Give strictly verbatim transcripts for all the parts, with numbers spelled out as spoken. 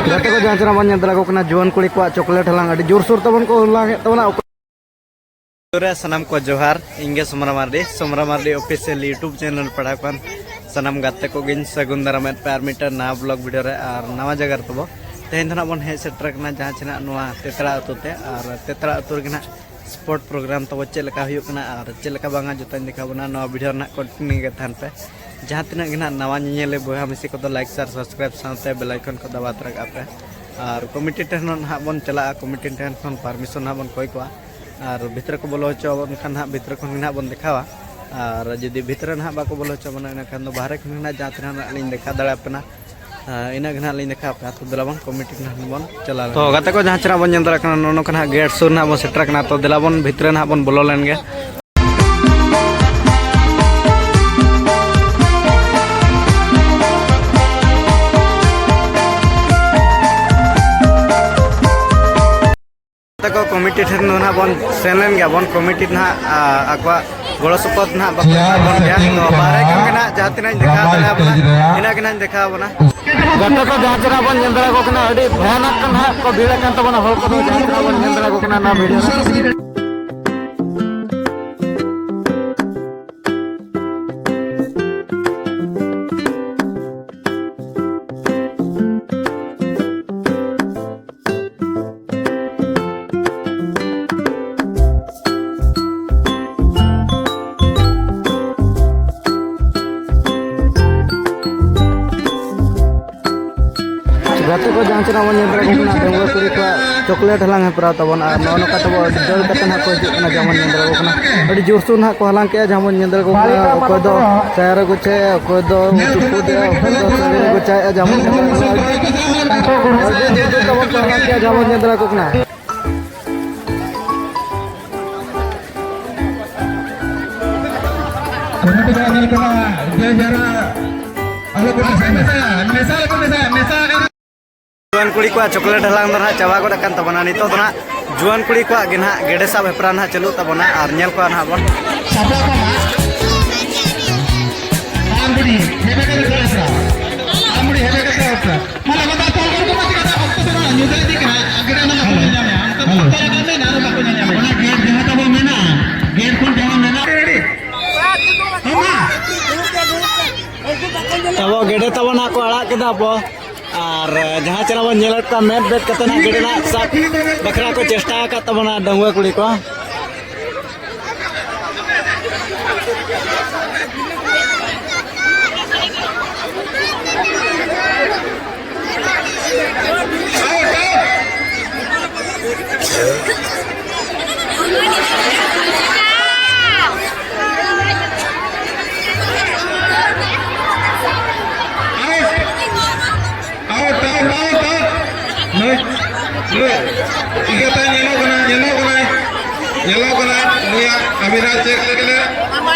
ᱜᱟᱛᱮ ᱠᱚ, ᱡᱟᱦᱟᱸ ᱪᱮᱱᱟᱜ ᱵᱚᱱ ᱧᱮᱞ ᱫᱟᱲᱮ ᱠᱚ ᱠᱟᱱᱟ, ᱡᱩᱣᱟᱹᱱ ᱠᱩᱲᱤ ᱠᱚᱣᱟᱜ ᱪᱚᱠᱞᱮᱴ ᱦᱟᱞᱟᱝ ᱟᱹᱰᱤ ᱡᱳᱨᱥᱳᱨ ᱛᱟᱵᱚᱱ ᱠᱚ ᱦᱟᱞᱟᱝ ᱮᱫ ᱛᱟᱵᱚᱱᱟ᱾ ᱚᱠᱚᱭ ᱨᱮ ᱥᱟᱱᱟᱢ ᱠᱚ ᱡᱚᱦᱟᱨ, ᱤᱧ ᱜᱮ Somra Mardi, Somra Mardi official YouTube channel ᱯᱟᱲᱦᱟᱣ ᱠᱷᱚᱱ ᱥᱟᱱᱟᱢ ᱜᱟᱛᱮ ᱠᱚᱜᱮᱧ ᱥᱟᱹᱜᱩᱱ ᱫᱟᱨᱟᱢᱮᱫ ᱯᱮ ᱟᱨ ᱢᱤᱫᱴᱟᱝ ᱱᱟᱣᱟ ᱵᱞᱚᱜ ᱵᱷᱤᱰᱤᱭᱳ ᱨᱮ ᱟᱨ ᱱᱟᱣᱟ ᱡᱟᱭᱜᱟ ᱨᱮ ᱛᱟᱵᱚ᱾ ᱛᱮᱦᱮᱧ ᱫᱚ ᱱᱟᱜ ᱵᱚᱱ ᱦᱮᱡ ᱥᱮᱴᱮᱨ ᱟᱠᱟᱱᱟ ᱡᱟᱦᱟᱸ ᱪᱮᱱᱟᱜ ᱱᱚᱣᱟ ᱛᱮᱛᱲᱟ ᱟᱹᱛᱩ ᱛᱮ, ᱟᱨ ᱛᱮᱛᱲᱟ ᱟᱹᱛᱩ ᱨᱮᱜᱮ ᱱᱟᱜ ᱥᱯᱳᱨᱴ ᱯᱨᱳᱜᱨᱟᱢ ᱛᱟᱵᱚ ᱪᱮᱫ ᱞᱮᱠᱟ ᱦᱩᱭᱩᱜ ᱠᱟᱱᱟ ᱟᱨ ᱪᱮᱫ ᱞᱮᱠᱟ ᱵᱟᱝᱟ, ᱡᱚᱛᱚᱧ ᱫᱮᱠᱷᱟᱣ ᱵᱚᱱᱟ᱾ ᱱᱚᱣᱟ ᱵᱷᱤᱰᱤᱭᱳ ᱨᱮᱱᱟᱜ ᱠᱚᱱᱴᱤᱱᱤᱭᱩ ᱜᱮ ᱛᱟᱦᱮᱱ ᱯᱮ᱾ ᱡᱟᱦᱟᱸ ᱛᱤᱱᱟᱹᱜ ᱜᱮ ᱱᱟᱜ ᱱᱟᱣᱟ ᱧᱮᱧᱮᱞᱤᱭᱟᱹ ᱵᱚᱭᱦᱟ ᱢᱤᱥᱤ ᱠᱚᱫᱚ ᱞᱟᱭᱤᱠ, ᱥᱮᱭᱟᱨ, ᱥᱟᱵᱥᱠᱨᱟᱭᱤᱵ ᱥᱟᱶᱛᱮ ᱵᱮᱞ ᱟᱭᱠᱚᱱ ᱠᱚ ᱫᱟᱵᱟᱣ ᱛᱚᱨᱟ ᱠᱟᱜ ᱯᱮ᱾ ᱟᱨ ᱠᱚᱢᱤᱴᱤ ᱴᱷᱮᱱ ᱦᱚᱸ ᱱᱟᱦᱟᱜ ᱵᱚᱱ ᱪᱟᱞᱟᱜᱼᱟ, ᱠᱚᱢᱤᱴᱤ ᱴᱷᱮᱱ ᱠᱷᱚᱱ ᱯᱟᱨᱢᱤᱥᱚᱱ ᱱᱟᱦᱟᱜ ᱵᱚᱱ ᱠᱚᱭ ᱠᱚᱣᱟ᱾ ᱟᱨ ᱵᱷᱤᱛᱨᱤ ᱠᱚ ᱵᱚᱞᱚ ᱦᱚᱪᱚ ᱟᱵᱚᱱ ᱠᱷᱟᱱ ᱱᱟᱦᱟᱜ ᱵᱷᱤᱛᱨᱤ ᱠᱷᱚᱱ ᱜᱮ ᱱᱟᱦᱟᱜ ᱵᱚᱱ ᱫᱮᱠᱷᱟᱣᱟ᱾ ᱟᱨ ᱡᱩᱫᱤ ᱵᱷᱤᱛᱨᱤ ᱱᱟᱦᱟᱜ ᱵᱟᱠᱚ ᱵᱚᱞᱚ ᱦᱚᱪᱚ ᱵᱚᱱᱟ, ᱮᱱᱠᱷᱟᱱ ᱫᱚ ᱵᱟᱦᱨᱮ ᱠᱷᱚᱱ ᱜᱮ ᱱᱟᱦᱟᱜ ᱡᱟᱦᱟᱸ ᱛᱤᱱᱟᱹᱜ ᱱᱟᱦᱟᱜ ᱞᱤᱧ ᱫᱮᱠᱷᱟᱣ ᱫᱟᱲᱮᱭᱟᱯᱮ ᱱᱟ, ᱟᱨ ᱤᱱᱟᱹᱜ ᱜᱮ ᱱᱟᱦᱟᱜ ᱞᱤᱧ ᱫᱮᱠᱷᱟᱣ ᱯᱮᱭᱟ᱾ ᱛᱚ ᱫᱮᱞᱟ ᱵᱚᱱ ᱠᱚᱢᱤᱴᱤ ᱱᱟᱦᱟᱜ ᱵᱚᱱ ᱪᱟᱞᱟᱣ ᱞᱮᱱ ᱛᱚ ᱜᱮ᱾ ᱜᱟᱛᱮ ᱠᱚ, ᱡᱟᱦᱟᱸ ᱪᱮᱱᱟᱜ ᱵᱚᱱ ᱧᱮᱞ ᱫᱟᱲᱮᱭᱟᱜ ᱠᱟᱱᱟ, ᱱᱚᱜᱼᱚ ᱱᱚᱝᱠᱟ ᱱᱟᱦᱟᱜ ᱜᱮᱴ ᱥᱩᱨ ᱱᱟᱦᱟᱜ ᱵᱚᱱ ᱥᱮᱴᱮᱨ ᱠᱟᱱᱟ᱾ ᱛᱚ ᱫᱮᱞᱟ ᱵᱚᱱ ᱵᱷᱤᱛᱨᱤ ᱱᱟᱦᱟᱜ ᱵᱚᱱ ᱵᱚᱞᱚ ᱞᱮᱱ ᱜᱮ᱾ ᱛᱟᱠᱚ ᱠᱚᱢᱤᱴᱤ ᱴᱷᱮᱱ ᱫᱚ ᱱᱟᱦᱟᱜ ᱵᱚᱱ ᱥᱮᱱ ᱞᱮᱱ ᱜᱮᱭᱟ ᱵᱚᱱ᱾ ᱠᱚᱢᱤᱴᱤ ᱱᱟᱦᱟᱜ, ᱟ, ᱟᱠᱚᱣᱟᱜ ᱜᱚᱲᱚ ᱥᱚᱯᱚᱦᱚᱫ ᱱᱟᱦᱟᱜ ᱵᱟᱠᱚ ᱮᱢᱟ ᱵᱚᱱ ᱜᱮᱭᱟ᱾ ᱛᱚ ᱵᱟᱦᱨᱮ ᱠᱷᱚᱱ ᱜᱮ ᱱᱟᱦᱟᱜ ᱡᱟᱦᱟᱸ ᱛᱤᱱᱟᱹᱜ ᱤᱧ ᱫᱮᱠᱷᱟᱣ ᱫᱟᱲᱮᱭᱟᱵᱚᱱᱟ, ᱤᱱᱟᱹᱜ ᱜᱮ ᱱᱟᱦᱟᱜ ᱤᱧ ᱫᱮᱠᱷᱟᱣ ᱟᱵᱚᱱᱟ᱾ ᱜᱟᱛᱮ ᱠᱚ, ᱡᱟᱦᱟᱸ ᱪᱮᱱᱟᱜ ᱵᱚᱱ ᱧᱮᱞ ᱫᱟᱲᱮᱭᱟᱠᱚ ᱠᱟᱱᱟ, ᱟᱹᱰᱤ ᱵᱷᱚᱭᱟᱱᱚᱠ ᱱᱟᱦᱟᱜ ᱠᱚ ᱵᱷᱤᱲ ᱟᱠᱟᱱ ᱛᱟᱵᱚᱱᱟ ᱦᱚᱲ ᱠᱚᱫᱚ, ᱡᱟᱦᱟᱸ ᱪᱮᱱᱟᱜ ᱵᱚᱱ ᱧᱮᱞ ᱫᱟᱲᱮᱭᱟᱠᱚ ᱠᱟᱱᱟ ᱱᱚᱣᱟ ᱵᱷᱤᱰᱤᱭᱳ ᱨᱮ᱾ ᱜᱟᱛᱮ ᱠᱚ, ᱡᱟᱦᱟᱸ ᱪᱮᱱᱟᱜ ᱵᱚᱱ ᱧᱮᱞ ᱫᱟᱲᱮᱭᱟᱠᱚ ᱠᱟᱱᱟ, ᱰᱟᱺᱜᱩᱣᱟᱹ ᱠᱩᱲᱤ ᱠᱚᱣᱟᱜ ᱪᱚᱠᱞᱮᱴ ᱦᱟᱞᱟᱝ ᱦᱮᱯᱨᱟᱣ ᱛᱟᱵᱚᱱ, ᱟᱨ ᱱᱚᱜᱼᱚ ᱱᱚᱝᱠᱟ ᱛᱮᱵᱚ ᱫᱟᱹᱲ ᱠᱟᱛᱮ ᱱᱟᱦᱟᱜ ᱠᱚ ᱦᱤᱡᱩᱜ ᱠᱟᱱᱟ, ᱡᱮᱢᱚᱱ ᱧᱮᱞ ᱫᱟᱲᱮᱭᱟᱠᱚ ᱠᱟᱱᱟ᱾ ᱟᱹᱰᱤ ᱡᱳᱨᱥᱳᱨ ᱱᱟᱦᱟᱜ ᱠᱚ ᱦᱟᱞᱟᱝ ᱠᱮᱜᱼᱟ, ᱡᱮᱢᱚᱱ ᱧᱮᱞ ᱫᱟᱲᱮᱭᱟᱠᱚ ᱠᱟᱱᱟ, ᱚᱠᱚᱭ ᱫᱚ ᱪᱟᱭᱨᱟ ᱠᱚ ᱪᱟᱭᱮᱜᱼᱟ, ᱚᱠᱚᱭ ᱫᱚ ᱪᱩᱯᱩᱫ ᱮᱜᱼᱟ, ᱚᱠᱚᱭ ᱫᱚ ᱥᱟᱹᱲᱤ ᱨᱮᱠᱚ ᱪᱟᱭᱮᱜᱼᱟ, ᱡᱮᱢᱚᱱ ᱧᱮᱞ ᱫᱟᱲᱮᱭᱟᱠᱚ ᱠᱟᱱᱟ᱾ ᱟᱹᱰᱤ ᱡᱳᱨ ᱛᱟᱵᱚᱱ ᱠᱚ ᱦᱟᱞᱟᱝ ᱠᱮᱜᱼᱟ, ᱡᱮᱢᱚᱱ ᱧᱮᱞ ᱫᱟᱲᱮᱭᱟᱠᱚ ᱠᱟᱱᱟ᱾ ᱠᱚᱢᱤᱴᱤ ᱫᱚ ᱧᱮᱞ ᱠᱟᱱᱟ, ᱡᱮ ᱡᱟᱦᱟᱸ ᱟᱞᱚ ᱠᱚ ᱢᱮᱥᱟ, ᱢᱮᱥᱟ, ᱢᱮᱥᱟ ᱟᱞᱚ ᱠᱚ ᱢᱮᱥᱟ, ᱢᱮᱥᱟ ᱟᱠᱟᱱᱟ᱾ ᱡᱩᱣᱟᱹᱱ ᱠᱩᱲᱤ ᱠᱚᱣᱟᱜ ᱪᱚᱠᱞᱮᱴ ᱦᱟᱞᱟᱝ ᱫᱚ ᱱᱟᱦᱟᱜ ᱪᱟᱵᱟ ᱜᱚᱫ ᱟᱠᱟᱱ ᱛᱟᱵᱚᱱᱟ᱾ ᱱᱤᱛᱚᱜ ᱫᱚ ᱱᱟᱦᱟᱜ ᱡᱩᱣᱟᱹᱱ ᱠᱩᱲᱤ ᱠᱚᱣᱟᱜ ᱜᱮ ᱱᱟᱦᱟᱜ ᱜᱮᱰᱮ ᱥᱟᱵ ᱦᱮᱯᱨᱟᱣ ᱱᱟᱦᱟᱜ ᱪᱟᱹᱞᱩᱜ ᱛᱟᱵᱚᱱᱟ ᱟᱨ ᱧᱮᱞ ᱠᱚᱣᱟ ᱱᱟᱦᱟᱜ ᱵᱚᱱ᱾ ᱥᱟᱯᱲᱟᱣ ᱠᱚᱢᱟ᱾ ᱟᱢ ᱵᱩᱰᱷᱤ, ᱦᱮᱵᱮ ᱠᱟᱛᱮ ᱫᱚᱦᱚᱭ ᱯᱮ᱾ ᱟᱢ ᱵᱩᱰᱷᱤ, ᱦᱮᱵᱮ ᱠᱟᱛᱮ ᱫᱚᱦᱚᱭ ᱯᱮ᱾ ᱢᱟ ᱞᱟᱜᱟ ᱫᱟ, ᱛᱚᱞ ᱜᱚᱫ ᱠᱚᱢᱟ, ᱪᱤᱠᱟᱹᱛᱮ ᱚᱠᱛᱚ ᱫᱚ ᱱᱟᱦᱟᱜ ᱧᱩᱛ ᱨᱮ ᱤᱫᱤ ᱠᱟᱱᱟ᱾ ᱟᱨ ᱜᱮᱰᱮ ᱚᱱᱟ ᱵᱟᱠᱚ ᱧᱮᱞ ᱧᱟᱢᱮᱜᱼᱟ᱾ ᱚᱱᱟ ᱜᱮᱴ ᱡᱟᱦᱟᱸ ᱛᱟᱵᱚ ᱢᱮᱱᱟᱜᱼᱟ, ᱜᱮᱴ ᱠᱷᱚᱱ ᱡᱟᱦᱟᱸ ᱢᱮᱱᱟᱜᱼᱟ᱾ ᱛᱟᱵᱚ ᱜᱮᱰᱮ ᱛᱟᱵᱚ ᱱᱟᱦᱟᱜ ᱠᱚ ᱟᱲᱟᱜ ᱠᱮᱫᱟ ᱵᱚ᱾ ᱟᱨ ᱡᱟᱦᱟᱸ ᱪᱮᱱᱟᱜ ᱵᱚᱱ ᱧᱮᱞᱮᱫ ᱠᱚᱣᱟ, ᱢᱮᱫ ᱵᱮᱫ ᱠᱟᱛᱮ ᱱᱟᱜ ᱜᱮᱰᱮ ᱱᱟᱜ ᱥᱟᱵ ᱵᱟᱠᱷᱨᱟ ᱠᱚ ᱪᱮᱥᱴᱟ ᱟᱠᱟᱫ ᱛᱟᱵᱚᱱᱟ ᱰᱟᱺᱜᱩᱣᱟᱹ ᱠᱩᱲᱤ ᱠᱚ᱾ Out, out, out, out. ᱱᱩᱭ, ᱱᱩᱭ, ᱤᱭᱟᱹ ᱛᱟᱭ ᱧᱮᱞᱚᱜ ᱠᱟᱱᱟ, ᱧᱮᱞᱚᱜ ᱠᱟᱱᱟᱭ, ᱧᱮᱞᱚᱜ ᱠᱟᱱᱟᱭ᱾ ᱱᱩᱭᱟᱜ ᱟᱵᱤᱱᱟᱜ ᱪᱮᱠ ᱞᱮᱜᱮ ᱞᱮ,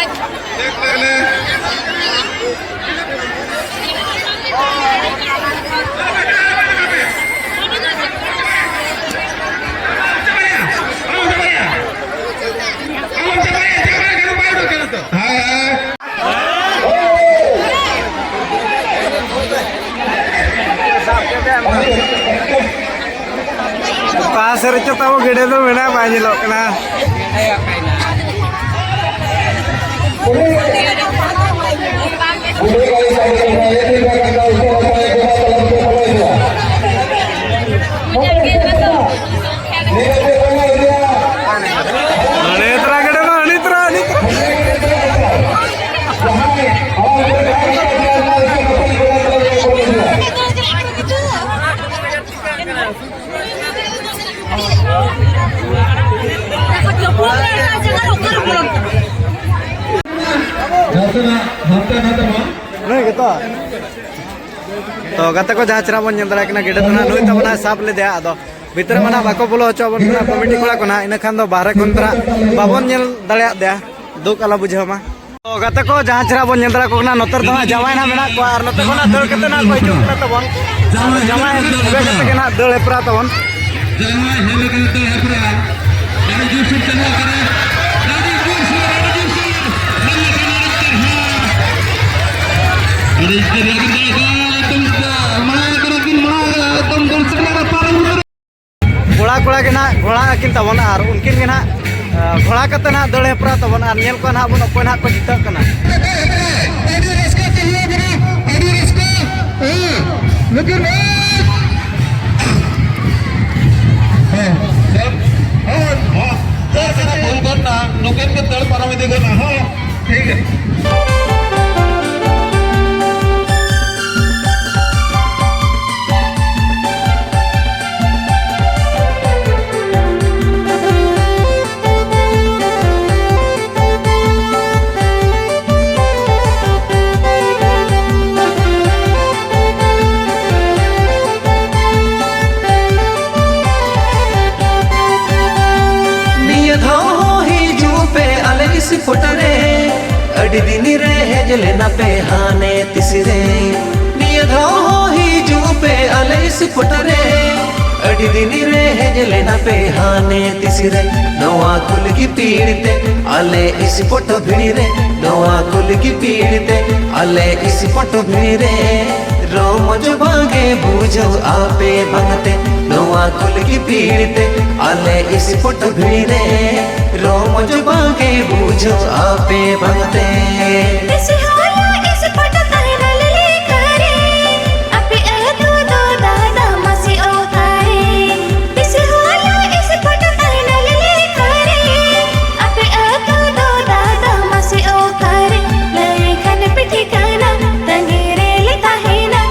ᱪᱮᱠ ᱞᱮᱜᱮ ᱞᱮ᱾ ᱦᱳᱭ, ᱦᱳᱭ᱾ ᱚᱠᱟ ᱥᱮᱫ ᱨᱮᱪᱚ ᱛᱟᱵᱚ ᱜᱮᱰᱮ ᱫᱚ ᱢᱮᱱᱟᱜᱼᱟ, ᱵᱟᱭ ᱧᱮᱞᱚᱜ ᱠᱟᱱᱟ᱾ ᱦᱟᱹᱱᱤ ᱛᱚᱨᱟ ᱜᱮᱰᱮ ᱫᱚ, ᱦᱟᱹᱱᱤ ᱛᱚᱨᱟ, ᱦᱟᱹᱱᱤ ᱛᱚᱨᱟ᱾ ᱱᱟᱥᱮᱱᱟᱜ ᱦᱟᱱᱛᱮ ᱱᱟᱛᱮ ᱢᱟ᱾ ᱱᱩᱭ ᱜᱮᱛᱚ᱾ ᱛᱚ ᱜᱟᱛᱮ ᱠᱚ, ᱡᱟᱦᱟᱸ ᱪᱮᱦᱨᱟ ᱵᱚᱱ ᱧᱮᱞ ᱫᱟᱲᱮᱭᱟᱜ ᱠᱟᱱᱟ, ᱜᱮᱰᱮ ᱫᱚ ᱱᱟᱦᱟᱜ ᱱᱩᱭ ᱛᱟᱵᱚᱱᱟᱭ ᱥᱟᱵ ᱞᱮᱫᱮᱭᱟ᱾ ᱟᱫᱚ ᱵᱷᱤᱛᱨᱤ ᱨᱮ ᱢᱟ ᱱᱟᱦᱟᱜ ᱵᱟᱠᱚ ᱵᱚᱞᱚ ᱦᱚᱪᱚ ᱟᱵᱚᱱ ᱠᱟᱱᱟ ᱠᱚᱢᱤᱴᱤ ᱠᱚᱲᱟ ᱠᱚ ᱱᱟᱦᱟᱜ, ᱤᱱᱟᱹ ᱠᱷᱟᱱ ᱫᱚ ᱵᱟᱦᱨᱮ ᱠᱷᱚᱱ ᱫᱚ ᱱᱟᱦᱟᱜ ᱵᱟᱵᱚᱱ ᱧᱮᱞ ᱫᱟᱲᱮᱭᱟᱜ ᱛᱟᱭᱟ, ᱫᱩᱠ ᱟᱞᱚ ᱵᱩᱡᱷᱟᱹᱣ ᱢᱟ᱾ ᱛᱚ ᱜᱟᱛᱮ ᱠᱚ, ᱡᱟᱦᱟᱸ ᱪᱮᱦᱨᱟ ᱵᱚᱱ ᱧᱮᱞ ᱫᱟᱲᱮᱭᱟᱠᱚ ᱠᱟᱱᱟ, ᱱᱚᱛᱮ ᱨᱮᱫᱚ ᱦᱟᱸᱜ ᱡᱟᱶᱟᱭ ᱱᱟᱦᱟᱜ ᱢᱮᱱᱟᱜ ᱠᱚᱣᱟ ᱟᱨ ᱱᱚᱛᱮ ᱠᱷᱚᱱ ᱱᱟᱦᱟᱜ ᱫᱟᱹᱲ ᱠᱟᱛᱮ ᱱᱟᱦᱟᱜ ᱠᱚ ᱦᱤᱡᱩᱜ ᱠᱟᱱᱟ ᱛᱟᱵᱚᱱ᱾ ᱡᱟᱶᱟᱭ ᱦᱮᱡ ᱠᱟᱛᱮ ᱜᱮ ᱱᱟᱦᱟᱜ ᱫᱟᱹᱲ ᱦᱮᱯᱨᱟᱣ ᱛᱟᱵᱚᱱ᱾ ᱡᱟᱶᱟᱭ ᱦᱮᱡ ᱞᱮᱠᱟ ᱱᱤᱛᱚᱜ ᱦᱮᱯᱨᱟᱣ᱾ ᱟᱹᱰᱤ ᱡᱳᱨ ᱥᱳᱨ ᱪᱟᱞᱟᱜ ᱠᱟᱱᱟ᱾ ᱟᱹᱰᱤ ᱡᱳᱨ ᱥᱳᱨ, ᱟᱹᱰᱤ ᱡᱳᱨ ᱥᱳᱨ᱾ ᱢᱮᱱ ᱞᱮᱠᱷᱟᱱ ᱟᱹᱰᱤ ᱪᱮᱦᱨᱟ᱾ ᱟᱹᱰᱤ ᱪᱮᱦᱨᱟ ᱠᱤᱱ ᱫᱟᱹᱲ ᱮᱫᱟ᱾ ᱮᱠᱫᱚᱢ ᱢᱟᱲᱟᱝ ᱠᱟᱱᱟ ᱠᱤᱱ, ᱢᱟᱲᱟᱝ ᱮᱠᱫᱚᱢ ᱜᱳᱞ ᱥᱮᱫ ᱨᱮ ᱯᱟᱨᱚᱢ ᱠᱟᱱᱟ᱾ ᱠᱚᱲᱟ ᱠᱚᱲᱟ ᱜᱮ ᱱᱟᱦᱟᱜ ᱜᱷᱚᱲᱟ ᱟᱹᱠᱤᱱ ᱛᱟᱵᱚᱱ ᱟᱨ ᱩᱱᱠᱤᱱ ᱜᱮ ᱱᱟᱦᱟᱜ, ᱟᱸ, ᱜᱷᱚᱲᱟ ᱠᱟᱛᱮ ᱱᱟᱦᱟᱜ ᱫᱟᱹᱲ ᱦᱮᱯᱨᱟᱣ ᱛᱟᱵᱚᱱ ᱟᱨ ᱧᱮᱞ ᱠᱚᱣᱟ ᱱᱟᱦᱟᱜ ᱵᱚᱱ ᱚᱠᱚᱭ ᱱᱟᱦᱟᱜ ᱠᱚ ᱡᱤᱛᱟᱹᱜ ᱠᱟᱱᱟ᱾ ᱟᱹᱰᱤ ᱨᱟᱹᱥᱠᱟᱹ ᱛᱮ ᱦᱩᱭᱩᱜ ᱠᱟᱱᱟ, ᱟᱹᱰᱤ ᱨᱟᱹᱥᱠᱟᱹ᱾ ᱦᱮᱸ, ᱞᱮᱠᱤᱱ ᱦᱮᱸ, ᱦᱮᱸ, ᱦᱮᱸ, ᱦᱮᱸ, ᱫᱟᱹᱲ ᱠᱟᱛᱮ ᱵᱷᱩᱞ ᱜᱚᱫ ᱱᱟ, ᱱᱩᱠᱤᱱ ᱠᱤᱱ ᱫᱟᱹᱲ ᱯᱟᱨᱚᱢ ᱤᱫᱤ ᱜᱚᱫ ᱱᱟ, ᱦᱮᱸ, ᱴᱷᱤᱠ ᱜᱮᱭᱟ᱾ ᱱᱤᱭᱟᱹ ᱫᱷᱟᱣ ᱦᱚᱸ ᱦᱤᱡᱩᱜ ᱯᱮ ᱟᱞᱮ ᱥᱯᱚᱴ ᱨᱮ, ᱟᱹᱰᱤ ᱫᱤᱱ ᱨᱮ ᱦᱮᱡ ᱞᱮᱱᱟ ᱯᱮ ᱦᱟᱱᱮ ᱛᱤᱥ ᱨᱮ᱾ ᱱᱤᱭᱟᱹ ᱫᱷᱟᱣ ᱦᱚᱸ ᱦᱤᱡᱩᱜ ᱯᱮ ᱟᱞᱮ ᱥᱯᱚᱴ ᱨᱮ, ᱟᱹᱰᱤ ᱫᱤᱱ ᱨᱮ ᱦᱮᱡ ᱞᱮᱱᱟ ᱯᱮ ᱦᱟᱱᱮ ᱛᱤᱥ ᱨᱮ᱾ ᱱᱚᱣᱟ ᱠᱩᱞᱜᱤ ᱯᱤᱲ ᱛᱮ ᱟᱞᱮ ᱥᱯᱚᱴ ᱵᱷᱤᱲ ᱨᱮ, ᱱᱚᱣᱟ ᱠᱩᱞᱜᱤ ᱯᱤᱲ ᱛᱮ ᱟᱞᱮ ᱥᱯᱚᱴ ᱵᱷᱤᱲ ᱨᱮ᱾ ᱨᱚᱢᱚᱡᱽ ᱵᱟᱝᱜᱮ ᱵᱩᱡᱷᱟᱹᱣ ᱟᱯᱮ ᱵᱟᱝᱛᱮ, ᱱᱚᱣᱟ ᱠᱩᱞᱜᱤ ᱯᱤᱲ ᱛᱮ ᱟᱞᱮ ᱥᱯᱚᱴ ᱵᱷᱤᱲ ᱨᱮ᱾ ᱨᱚᱢᱚᱡᱽ ᱵᱟᱝᱜᱮ ᱵᱩᱡᱷᱟᱹᱣ ᱟᱯᱮ ᱵᱟᱝᱛᱮ᱾ ᱵᱮᱥ ᱦᱚᱭᱟ ᱥᱯᱚᱴ ᱛᱟᱦᱮᱱᱟ ᱞᱮᱞᱮ ᱠᱟᱨᱮ, ᱟᱯᱮ ᱟᱹᱛᱩ ᱫᱚ ᱫᱟᱫᱟ ᱢᱟᱥᱮ ᱚᱠᱟᱨᱮ? ᱵᱮᱥ ᱦᱚᱭᱟ ᱥᱯᱚᱴ ᱛᱟᱦᱮᱱᱟ ᱞᱮᱞᱮ ᱠᱟᱨᱮ, ᱟᱯᱮ ᱟᱹᱛᱩ ᱫᱚ ᱫᱟᱫᱟ ᱢᱟᱥᱮ ᱚᱠᱟᱨᱮ? ᱞᱟᱹᱭ ᱠᱷᱟᱱ ᱯᱮ ᱴᱷᱤᱠᱟᱹᱱᱟ, ᱛᱟᱺᱜᱤ ᱨᱮᱞᱮ ᱛᱟᱦᱮᱱᱟ᱾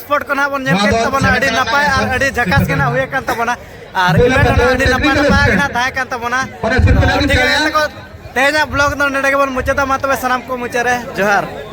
ᱥᱯᱳᱨᱴ ᱠᱚ ᱱᱟᱦᱟᱜ ᱵᱚᱱ ᱧᱮᱞ ᱠᱮᱫ ᱛᱟᱵᱚᱱᱟ, ᱟᱹᱰᱤ ᱱᱟᱯᱟᱭ ᱟᱨ ᱟᱹᱰᱤ ᱡᱷᱟᱠᱟᱥ ᱜᱮ ᱱᱟᱦᱟᱜ ᱦᱩᱭ ᱟᱠᱟᱱ ᱛᱟᱵᱚᱱᱟ᱾ ᱟᱨ ᱤᱵᱷᱮᱱᱴ ᱦᱚᱸ ᱟᱹᱰᱤ ᱱᱟᱯᱟᱭ ᱱᱟᱯᱟᱭ ᱜᱮ ᱱᱟᱦᱟᱜ ᱛᱟᱦᱮᱸ ᱠᱟᱱ ᱛᱟᱵᱚᱱᱟ᱾ ᱴᱷᱤᱠ ᱜᱮᱭᱟ, ᱮᱱᱛᱮ ᱠᱚ ᱛᱮᱦᱮᱧᱟᱜ ᱵᱞᱚᱜ ᱫᱚ ᱱᱚᱰᱮ ᱜᱮᱵᱚᱱ ᱢᱩᱪᱟᱹᱫᱟ᱾ ᱢᱟ ᱛᱚᱵᱮ ᱥᱟᱱᱟᱢ ᱠᱚ ᱢᱩᱪᱟᱹᱫ ᱨᱮ ᱡᱚᱦᱟᱨ᱾